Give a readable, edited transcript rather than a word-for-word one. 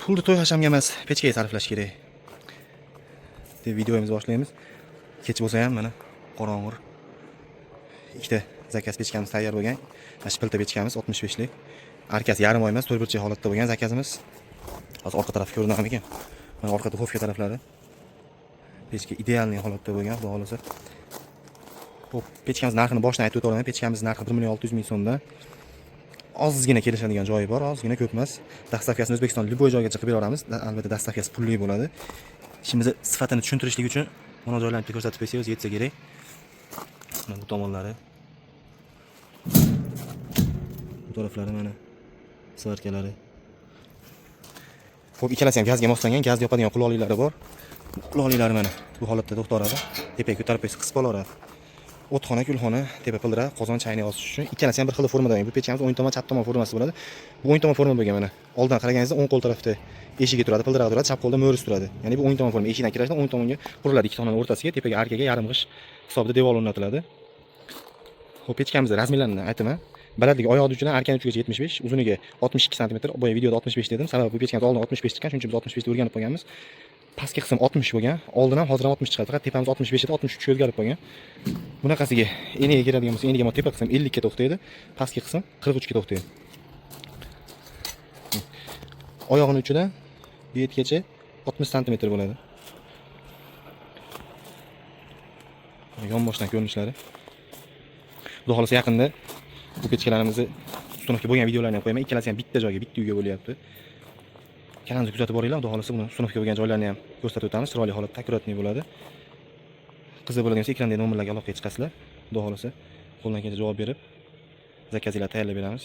Pulni to'y hashamga emas, pechkaga sarflash kerak deb videomizni boshlaymiz. Kech bo'lsa ham mana qorong'ur. Ikkita заказ pechkamiz tayyor bo'lgan. Mana shu plita pechkamiz 65 lik. Arkasi yarim oy emas, to'rtburchak holatda bo'lgan заказ imiz. Hozir orqa tarafi ko'rinarmikan? Mana orqa духовка taraflari. Pechka идеальный holatda bo'lgan, xudo xohlasa. Xo'p, pechkamiz narxini boshdan aytib o'taman. Pechkamiz narxi 1 million 600 ming so'mdan. Ozgina kelishadigan joyi bor, ozgina, ko'p emas. Доставка sini O'zbekiston любой joygacha qilib bera olamiz. Albatta доставка si pulli bo'ladi. Ishimizni sifatini tushuntirishlik uchun mana joylarni bitta ko'rsatib qo'ysak, o'zi yetsa kerak. Mana bu tomonlari. Bu taraflari mana сварка lari. Xo'p, ikkalasi ham gazga moslangan, gaz yopadigan quloqliklari bor. Bu quloqliklari mana bu holatda to'xtaveradi. Tepaga ko'tarib qo'ysa qisib olaveradi. O'txona, kulxona, tepa pildira, qozon, chaynak osish uchun ikkalasi ham bir xil formada. Bu pechkamiz o'ng tomon, chap tomon formasi bo'ladi. Bu o'ng tomon forma bo'lgan mana. Oldin qaraganingizda o'ng qo'l tarafda eshigi turadi, pildirag'i turadi, chap qo'lda mo'risi turadi. Ya'ni bu o'ng tomon forma. Eshikdan kirishdan o'ng tomonga quriladi, ikki tomonning o'rtasiga, tepaga arkaga yarim g'isht hisobida devor o'rnatiladi. Xo'p, pechkamizni размер larini aytaman. Balandligi oyoq uchidan arkani uchigacha 75, uzunligi 62 sm. Boya videoda 65 dedim. Sababi bu pechkamiz oldin 65 chiqqan, shuning uchun biz 65 deb o'rganib qolganmiz. Pastki qism 60 bo'lgan, oldin ham, hozir ham 60 chiqadi. Faqat tepamiz 65 edi, 63 ga o'zgarib qolgan. Bunaqasiga eniga keladigan bo'lsa, eniga tepa qism 50 ga to'xtaydi, pastki qism 43 ga to'xtaydi. Oyog'ini uchidan bu yergacha 60 sm bo'ladi. Yonboshdan ko'rinishlari. Xudo xohlasa yaqinda bu pechkalarimizni установка bo'lgan videolarni ham qo'yaman. Ikkalasi ham bitta joyga, bitta uyga bo'lyapti. Kanalimizni kuzatib boringlar. Xudo xohlasa buni установка bo'lgan joylarini ham ko'rsatib o'tamiz. Chiroyli holatda, аккуратный bo'ladi. Qiziq bo'ladigan bo'lsa, ekrandagi nomerlarga aloqaga chiqasizlar. Xudo xohlasa qo'ldan kelgancha javob berib, заказ inglarni tayyorlab beramiz.